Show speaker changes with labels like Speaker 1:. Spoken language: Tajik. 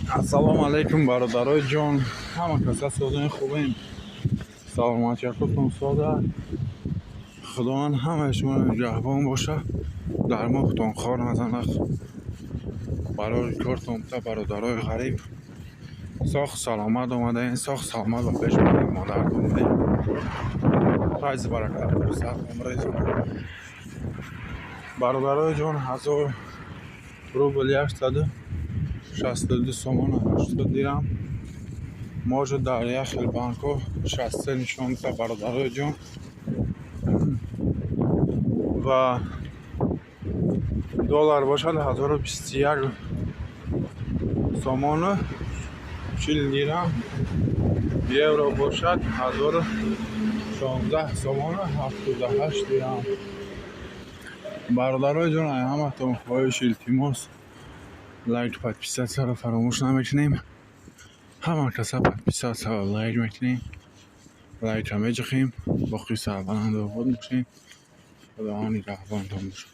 Speaker 1: Ассалому алайкум, бародарои ҷон, ҳама каса созои хубем, саломатиякотон сода. Худованд ҳамаи шуморо нигаҳбон боша, дар моҳтон хор назанад, барои кортон та. Бародарои ғариб, соғ саломат омадаем, соғ саломат ба пеши модаратон омадаем. Файзи баракат фурсат умрезон. Бародарои ҷон, 1000 рубл 162 сомону 80 дирам. Может, дар як хел банкҳо 63 нишон диҳад, бародарои ҷон, ва доллар бошад 1021 сомону 40 дирам, евро бошад 1016 сомону 78 дирам. Бародарои ҷон, ҳаматон хоҳиш, илтимос, лайк, подписаться ро фаромӯш намекунем. Ҳама каса подписаться ва лайк мекунем, лайка меҷиқем, боқӣ сарбаланду обод мешем. Худованд нигаҳбонтон бошад.